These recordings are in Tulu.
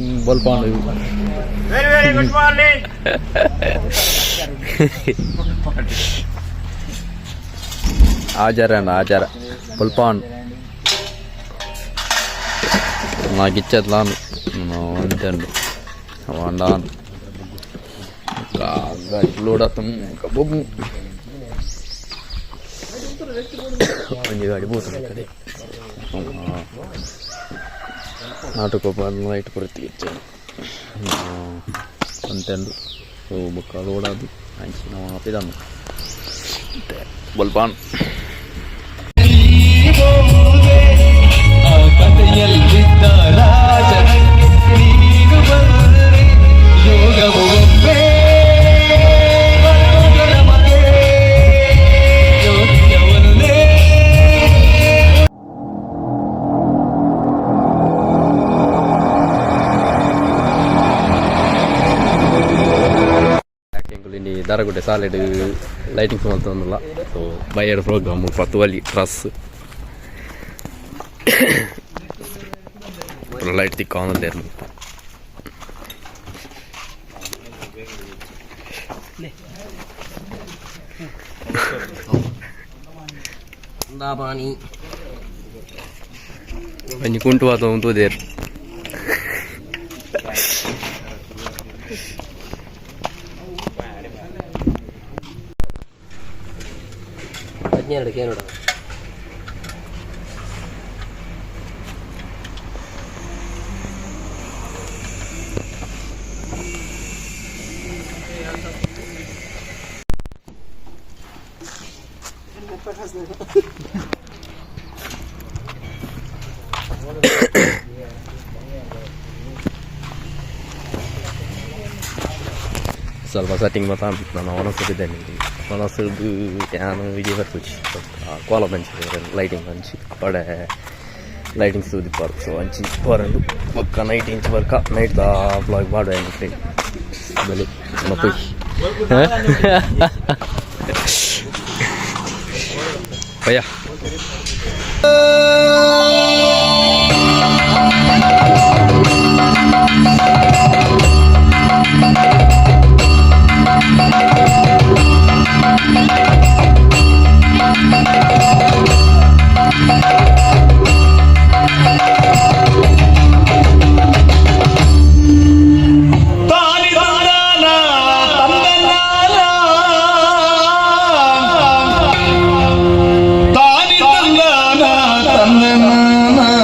Morning ಬೊಲ್ಪಾಂಡು. Very very good morning. ಆಜಾರ ಆಜಾರ ಬೊಲ್ಪಾಂಡ್ నాకు ఇచ్చేట్లాను అంతే వండాను. లోడ్ కబ్బు ಒಂಜಿ ಗಾಡಿ ಪೋತುಂಡು ಕಡೆ. ನಾಟಕ ಲೈಟ್ ಪೂರ ಇಚ್ಚೆ ಅಂತೆಂದು. ಸೊ ಬೊಕ್ಕ ಲೋಡಾದು ಅಂಚಿನ ಪಿದನ್ನು ಬೊಲ್ಪಾನ್. ಕಥೆಯಲ್ಲಿದ್ದ ರಾಜನಕ್ಕೆ ನೀನು ಬಂದರೆ ಯೋಗವು ಒಮ್ಮೆ ಬರುವುದು ನಮಗೆ ಯೋಗ್ಯವನ್ನೇ. ಎಂಕುಲು ಇನಿ ದಾರಗುಡ್ಡೆ ಸಾಲೆಡ್ ಲೈಟಿಂಗ್ಸ್ ಮಲ್ತೊಂದುಲ್ಲ. ಸೊ ಬಯ್ಯಡ್ ಪ್ರೋಗ್ರಾಮ್ ಪತ್ತುವಲಿ ಡ್ರೆಸ್ ಲೈಟ್ ತಿಕ್ಕಾಂದುಲ್ಲೆರ್ ಮುಲ್ಪ. ಪಾನಿ. ಒಂಜಿ ಕುಂಟು ವಾತ ತೂದೇರ್. 12 ಕೇನೋಡ. ಸ್ವಲ್ಪ ಸೆಟ್ಟಿಂಗ್ ಮಾತ ನಾನು ಒಣಸಿದ್ದೇನೆ. ಒಣಸುದು ಯಾನ್ ವಿಡಿಯೋ ಬರ್ಪುಜಿ. ಕೋಲ ಬಂಚಿ ಲೈಟಿಂಗ್ ಅಂಚಿ ಪಡೆ ಲೈಟಿಂಗ್ಸ್ ತೂದಿಪ್ಪರು. ಸೊ ಅಂಚಿ ಪೋರಂಡು ಬೊಕ್ಕ ನೈಟ್ ಇಂಚ್ ಬರ್ಕ ನೈಟ್ ದ ವ್ಲಾಗ್ ಮಾಡುವ ಫ್ರೆಂಡ್ ಬಲಿ ಮಪ್ಪು. ಭಯ್ಯ. ತಾನಿ ತಂದಾನ ತಂದನಾನ ತಾನಿ ತಂದಾನ ತಂದನಾನ.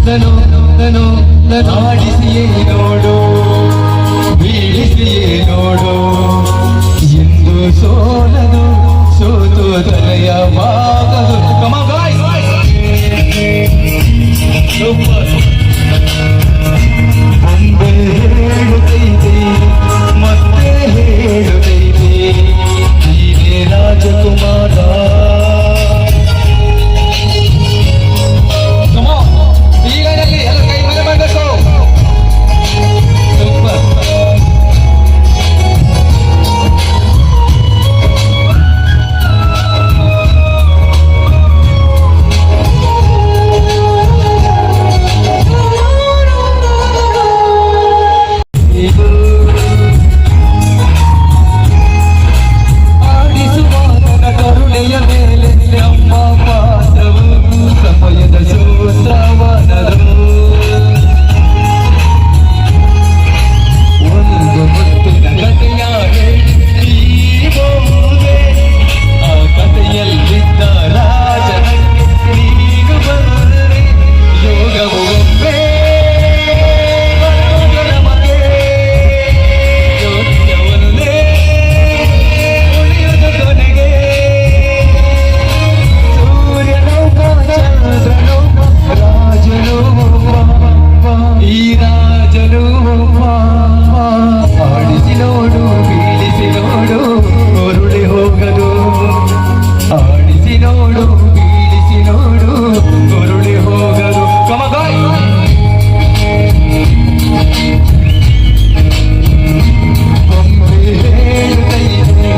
ತನು ತನು ಆಡಿಸಿಯೇ ನೋಡು, ಬೀಳಿಸಿಯೇ ನೋಡು, ಎಂದು ಸೋಲದು, ಸೋತು ತಲೆಯ ಬಾಗದು. Come on, guys. Super. ಬೊಂಬೆ ಹೇಳುತ್ತೈತೆ, ಮತ್ತೆ ಹೇಳುತ್ತೈತೆ, ನೀನೇ ರಾಜಕುಮಾರ. Come on. ಈ ಲೈನಲ್ಲಿ ಎಲ್ಲ ಕೈ ಮೇಲೆ ಮಾಡಬೇಕು. ಸೂಪರ್. ಇದು ಆಡಿಸುವಾತನ ಕರುಣೆಯ ಮೇಲೆ ನಮ್ಮ ಪಾತ್ರವು ಸಮಯದ ಸೂತ್ರವನದು. ಒಂದು ಮುತ್ತಿನ ಕಥೆಯ ಹೇಳಿ ಈ ಬೊಂಬೆ, ಆ ಕಥೆಯಲ್ಲಿದ್ದ ರಾಜನಕ್ಕೆ ನೀನು ಬಂದರೆ, ಯೋಗವು ಒಮ್ಮೆ ಬರುವುದು ನಮಗೆ. ಯೋಗ್ಯವನ್ನೇ ಉಳಿಯುವುದು ಕೊನೆಗೆ. ಸೂರ್ಯನೊಬ್ಬ, ಚಂದ್ರನೊಬ್ಬ, ರಾಜನು ಒಬ್ಬ, ಈ ರಾಜನು ಒಬ್ಬ. ಆಡಿಸಿ ನೋಡು, ಬೀಳಿಸಿ ನೋಡು, ಉರುಳಿ ಹೋಗದು. ಆಡಿಸಿ ನೋಡು, ಬೀಳಿಸಿ ನೋಡು, ಉರುಳಿ ಹೋಗದು. Come on, guys. ಬೊಂಬೆ ಹೇಳುತ್ತೈತೆ,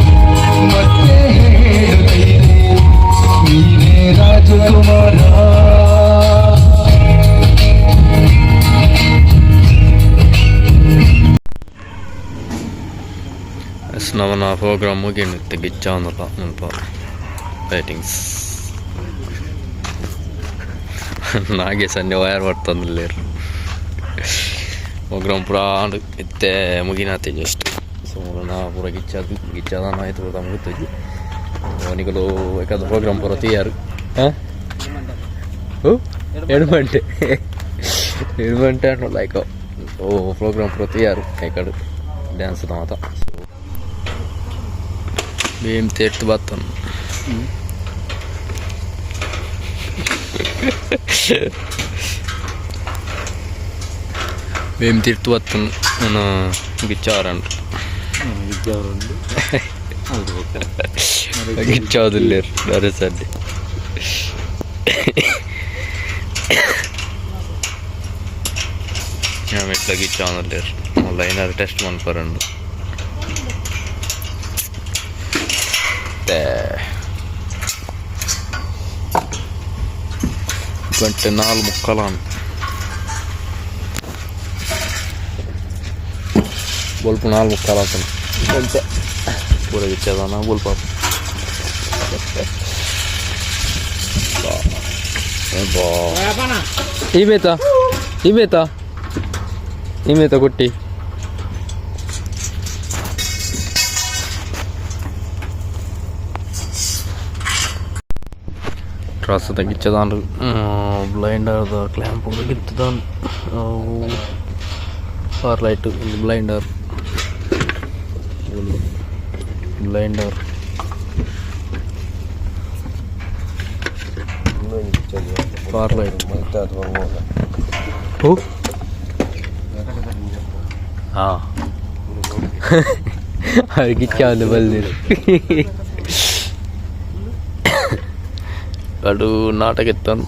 ಮತ್ತೆ ಹೇಳುತ್ತೈತೆ, ನೀನೇ ರಾಜಕುಮಾರ. ಎಸ್, ನಮನ ಪ್ರೋಗ್ರಾಮ್ ಮುಗಿಯುತ್ತೆ. ಗಿಚ್ಚಾಂದಲ್ಲ ಮುಲ್ಪ ಲೈಟಿಂಗ್ಸ್ ನಾಗೇಶ್ ಅನ್ನೆ ವಯರ್ ಬರ್ತಂದಿಲ್ಲೇರು. ಪ್ರೋಗ್ರಾಮ್ ಪೂರ ಆಂಡ್, ಇತ್ತೆ ಮುಗಿನಾತೆ ಜಸ್ಟ್. ಸೊ ನಾ ಪೂರ ಗಿಚ್ಚಾದು ಗಿಚ್ಚಾದ ಆಯ್ತು, ಪೂರ ಮುಗಿತಜ್ಜಿ. ನಿಕಲು ಏಕಾದ ಪ್ರೋಗ್ರಾಮ್ ಪೂರ ತಯಾರು. ಹಾಂ, ಎಡ್ಮಂಟೆ ಎಡ್ಮಂಟೆ ಲೈಕ್ ಓ ಪ್ರೋಗ್ರಾಮ್ ಪೂರ ತಯಾರು. ಏಕಡು ಡ್ಯಾನ್ಸ್ ಮಾತ. ಸೊ ಭೀಮ್ ತೇರ್ತು ಬತ್ತನು. ಭೀಮ್ ತೀರ್ತು ಬತ್ತನು. ನನ್ನ ಗಿಚ್ಚಾರಂಡು ಗಿಚ್ಚಾವುದಿಲ್ಲೇರು ನರೇಸಲ್ಲಿ. ಮೆಟ್ಲ ಗಿಚ್ಚಾವೊಂದುಲ್ಲೆರ್. Liner test ಮನ್ಪರುಂಡು. ಗಂಟೆ 4:45 ಆಂಡ್. ಬೊಲ್ಪು 4:45 ಆತುಂಡು. ಗಂಟೆ ಪೂರ ಗಿಚ್ಚದಾನ ಬೊಲ್ಪ. ಇಮೇತ ಇಮೇತ ಇಮೇತ ಕುಟ್ಟಿ truss ಗಿಚ್ಚದಾಂಡ್. Blinder clamp ಗಿತ್ತದಾಂಡ್. For light, ಒಂದು ಬ್ಲೈಂಡರ್, ಬ್ಲೈಂಡರ್, ಫಾರ್ ಲೈಟ್. ಹೋ ಹಾಂ, ಗಿಚ್ಚಾವಂದು ಬಲ್ದಿರು. ಅಡು ನಾಟಕ ಇತ್ತನ್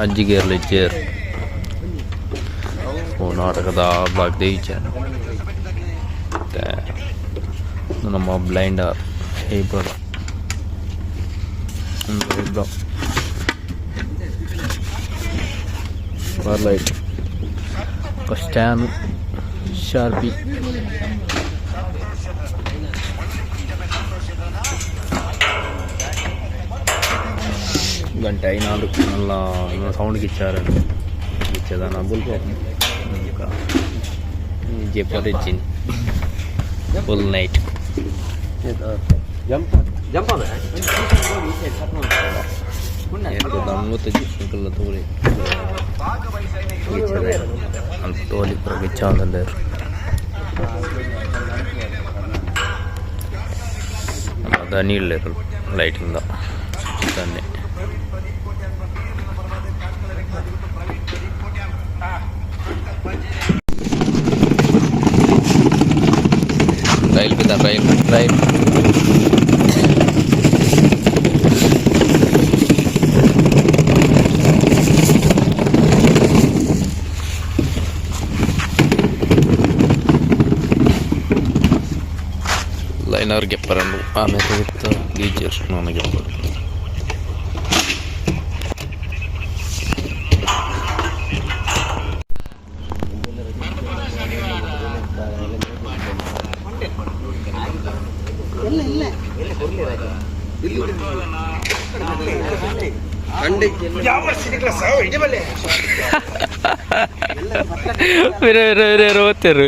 ಅಜ್ಜಿಗೇರ್ಲ ಇಜ್ಜೇರ್. ಓ ನಾಟಕದ ಬ್ಲಾಗ್ ದೇಯಿಚಾರ. ನಮ್ಮ ಬ್ಲೈಂಡರ್ ಇಬ್ಬರು ಇಬ್ಬರು ಲೈಟ್ ಸ್ಟ್ಯಾನ್ ಶಾರ್ಪಿ. ಗಂಟೆ ಐನಾಡು ಮಲ್ಲ ಸೌಂಡ್ ಗಿಚ್ಚಾರ ಗಿಚ್ಚದಾನ ಬುಲ್ಪ. ಜೆಪರ್ ಇಜ್ಜಿನಿ ಫುಲ್ ನೈಟ್. ಜಂಪ್ ದಮ್ಮುತ್ತಜ್ಜಿ. ಅಂಕಲ್ನ ತೂಲೆ. ತೋಲಿ ಪೂರ ಗಿಚ್ಚಾಂದುಲ್ಲೆರ್ ದನಿ ಉಲ್ಲೆರ್ ಲೈಟಿಂಗ್ ದ ದಾನೆ ರೈಲ್ ಬಿದ್ದ ರೈಲ್ ರೈಲ್ ಲೈನರ್ ಗೆಪ್ಪರಂಡು ಆಮೇಲೆ ವಿತ್ ಗೀಜರ್ ನಾನು ಗೆಪ್ಪರು. ಬೇರೆ ಬೇರೆ ಬೇರೆ ಓದ್ತಾರು.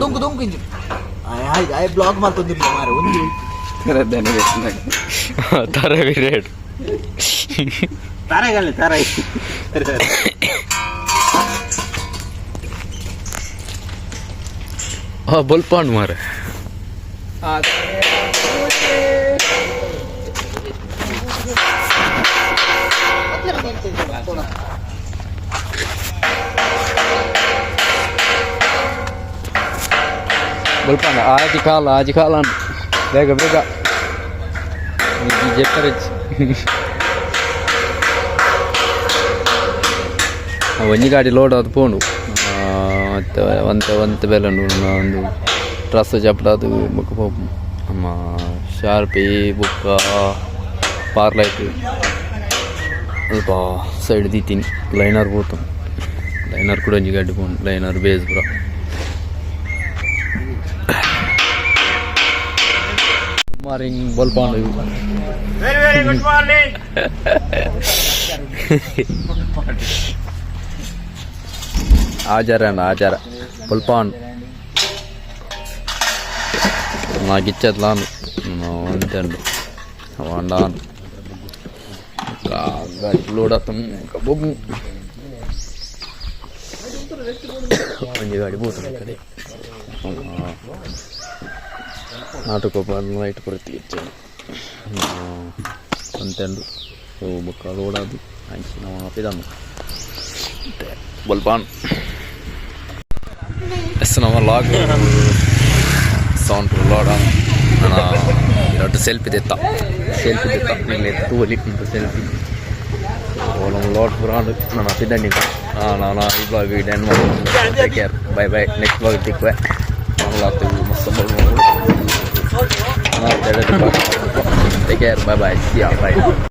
ದೊಂಕು ದೊಂಕು ಇಂಜು ಆಯ್ ಬ್ಲಾಗ್ ಮಾಡ್ತೊಂದಿಲ್ಲ ಮಾರೆ ಒಂಜಿ. ತರ ರೇಟ್. ತಾರೆಗಲ್ಲ ತಾರ. ಆ ಬೊಲ್ಪಾಂಡ್ ಮಾರೆ. ಬೊಲ್ಪಾಂಡ್ ಆಜಿ ಕಾಲ ಆಜಿ ಕಾಲ, ಬೇಗ ಬೇಗ ಜೆಪ್ಪರೆಜ್. ಒಂಜಿ ಗಾಡಿ ಲೋಡ್ ಆದ್ ಪೋಂಡು. ಮತ್ತೆ ಒಂತೆ ಒಂತೆ ಬೇಲೆ ಉಂಡು. ಒಂದು ಡ್ರೆಸ್ ಜಪಡಾದ್ ಬೊಕ್ಕ ಪೋಪು. ನಮ್ಮ ಶಾರ್ಪಿ ಬೊಕ್ಕ ಪಾರ್ಲೈಟ್ ಅಲ್ಪ ಸೈಡ್ ದೀತೀನಿ. ಲೈನರ್ ಪೋತು, ಲೈನರ್ ಕೂಡ ಒಂಜಿ ಗಾಡಿ ಪೋಂಡು. ಲೈನರ್ ಬೇಸ್ ಪೂರ. Morning ಬೊಲ್ಪಾಂಡು. Very very good morning. ಆಚಾರ ಅಂಡ ಆಚಾರ ಬೊಲ್ಪಾಂಡ್ ನಾಗಿಚ್ಚತ್ಲಾನು ಅಂತೆ వండాను. ಗಾಡಿ ಲೋಡ್ ಆತಂ ಕಬ್ಬು. ಒಂಜಿ ಗಾಡಿ ಪೋತುಂಡು ಕಡೆ. ನಾಟಕ ಲೈಟ್ ಪೂರ ಇಚ್ಚೆ ಅಂತೆಂಡು. ಬೊಕ್ಕ ಲೋಡ್ ಆದ್ ಅಂಚಿನ ಪಿದನ್ನು ಬೊಲ್ಪಾನ್. ಎಸ್, ನಮ್ಮ ಲಾಗ್ ಸೌಂಡ್ ಲೋಡ್. ನನ್ನ ಎರಡು ಸೆಲ್ಫಿ ದೆತ್ತ, ಸೆಲ್ಫಿ ದೆತ್ತ. ನಿನ್ನೆ ತೂವಲಿ ಉಂಟು ಸೆಲ್ಫಿ. ನಮ್ಮ ಲೋಡ್ ಪೂರ ಉಂಡು. ನಾನು ಪಿದಂಡಿ. ನಾನು ಈ ಬ್ಲಾಗ್ ಎಂಡ್ ಮಾಡ್ತೀನಿ. Take care, bye bye. Next blog ತಿಕ್ಕುವೆ. ಮಸ್ತ್. Take care, bye bye, see ya, bye.